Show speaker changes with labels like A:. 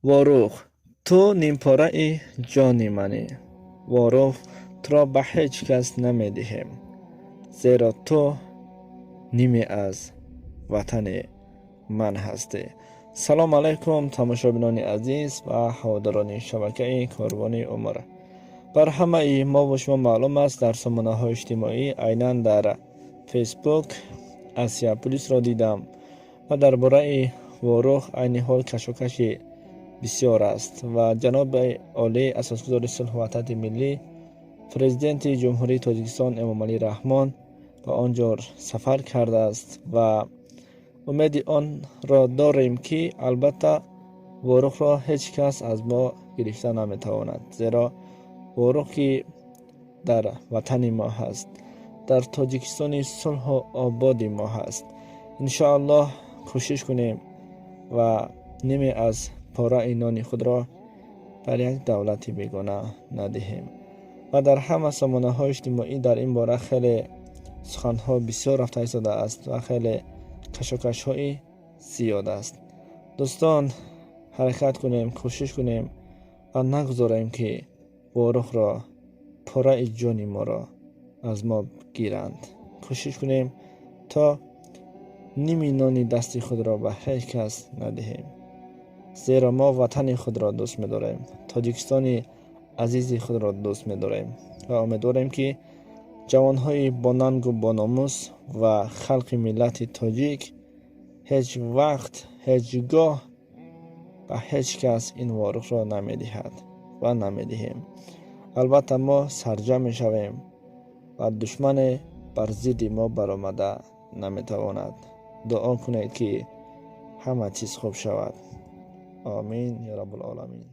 A: Ворух, ту нимпораи ҷони манӣ. Ворух, туро ба ҳеҷ кас намедиҳем, зеро ту ниме аз ватани ман ҳастӣ. Салом алайкум, тамошобинони азиз ва ҳаводорони шабакаи Корвони Умр. Бар ҳамаи мову шумо маълум аст, дар сомонаҳои иҷтимоӣ, айнан дар Фейсбук, Асия Плюсро дидам ва дар бораи Ворух айни ҳол кашокаши бисёр аст ва ҷаноби олӣ, асосгузори сулҳу ваҳдати миллӣ, Президенти Ҷумҳурии Тоҷикистон Эмомалӣ Раҳмон ба он ҷо сафар кардааст ва умеди онро дорем, ки албатта Ворухро ҳеҷ кас аз мо гирифта наметавонад, зеро Ворух, ки дар ватани мо ҳаст, дар Тоҷикистони сулҳу ободи мо ҳаст. Иншоаллоҳ, кӯшиш кунем ва ниме аз пораи нони худро бар як давлати бегона надиҳем. Ва дар ҳама сомонаҳои иҷтимоӣ дар ин бора хеле суханҳо бисёр рафта истодааст ва хеле кашокашҳои зиёд аст. Дӯстон, ҳаракат кунем, кӯшиш кунем ва нагузорем, ки Ворухро, пораи ҷони моро аз мо гиранд. Кӯшиш кунем, то ними нони дасти худро ба ҳеҷ кас надиҳем, зеро мо ватани худро дӯст медорем, Тоҷикистони азизи худро дӯст медорем ва умедворем, ки ҷавонҳои бонангу бономус ва халқи миллати тоҷик ҳеҷ вақт, ҳеҷ гоҳ ба ҳеҷ кас ин Ворухро намедиҳад ва намедиҳем. Албатта, мо сарҷам мешавем ва душмане бар зидди мо баромада наметавонад. Дуо кунед, ки ҳама чиз хуб шавад. Омин ё Раббулоламин.